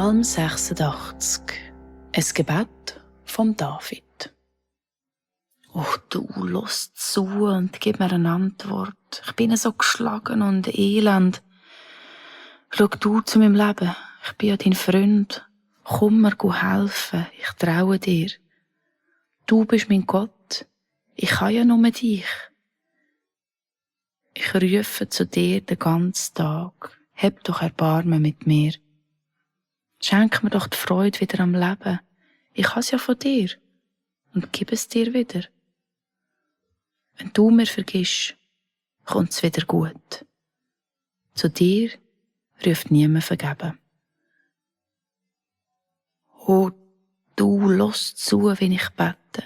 Psalm 86. Ein Gebet vom David. Och, du hörst zu und gib mir eine Antwort. Ich bin so geschlagen und elend. Schau du zu meinem Leben. Ich bin ja dein Freund. Komm mir helfen. Ich traue dir. Du bist mein Gott. Ich kann ja nur dich. Ich rufe zu dir den ganzen Tag. Hab doch Erbarmen mit mir. Schenk mir doch die Freude wieder am Leben. Ich has ja von dir und gib es dir wieder. Wenn du mir vergisst, kommt's wieder gut. Zu dir ruft niemand vergeben. Oh, du hörst zu, wenn ich bete.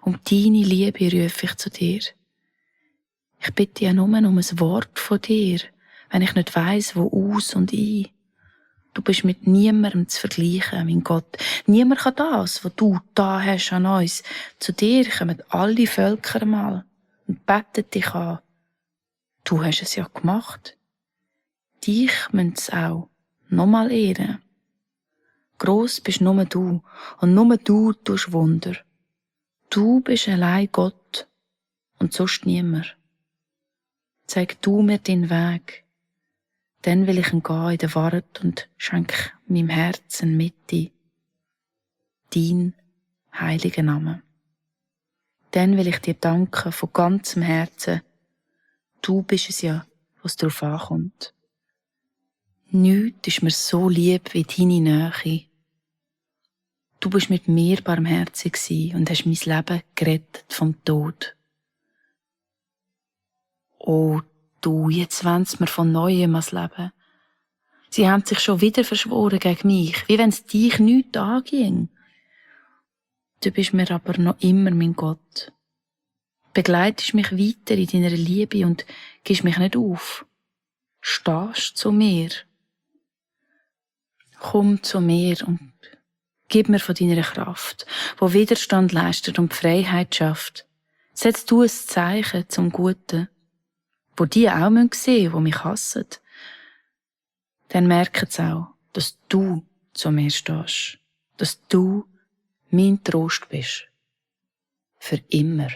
Um deine Liebe rufe ich zu dir. Ich bitte ja nur um ein Wort von dir, wenn ich nicht weiss, wo aus und ein. Du bist mit niemandem zu vergleichen, mein Gott. Niemand kann das, was du da hast an uns. Zu dir kommen alle Völker mal und beten dich an. Du hast es ja gemacht. Dich müssen sie auch nochmal ehren. Gross bist nur du und nur du tust Wunder. Du bist allein Gott und sonst niemand. Zeig du mir den Weg. Dann will ich ihn gehen in der Wahrheit und schenk meinem Herzen Mitte. Dein heiliger Name. Dann will ich dir danken von ganzem Herzen. Du bist es ja, was drauf ankommt. Nichts ist mir so lieb wie deine Nähe. Du bist mit mir barmherzig gewesen und hast mein Leben gerettet vom Tod. Oh, du, jetzt wollen sie mir von Neuem ans Leben. Sie haben sich schon wieder verschworen gegen mich, wie wenn es dich nichts anging. Du bist mir aber noch immer mein Gott. Begleitest mich weiter in deiner Liebe und gibst mich nicht auf. Stehst zu mir. Komm zu mir und gib mir von deiner Kraft, wo Widerstand leistet und Freiheit schafft. Setz du ein Zeichen zum Guten, wo die auch sehen müssen, die mich hassen. Dann merken sie auch, dass du zu mir stehst, dass du mein Trost bist. Für immer.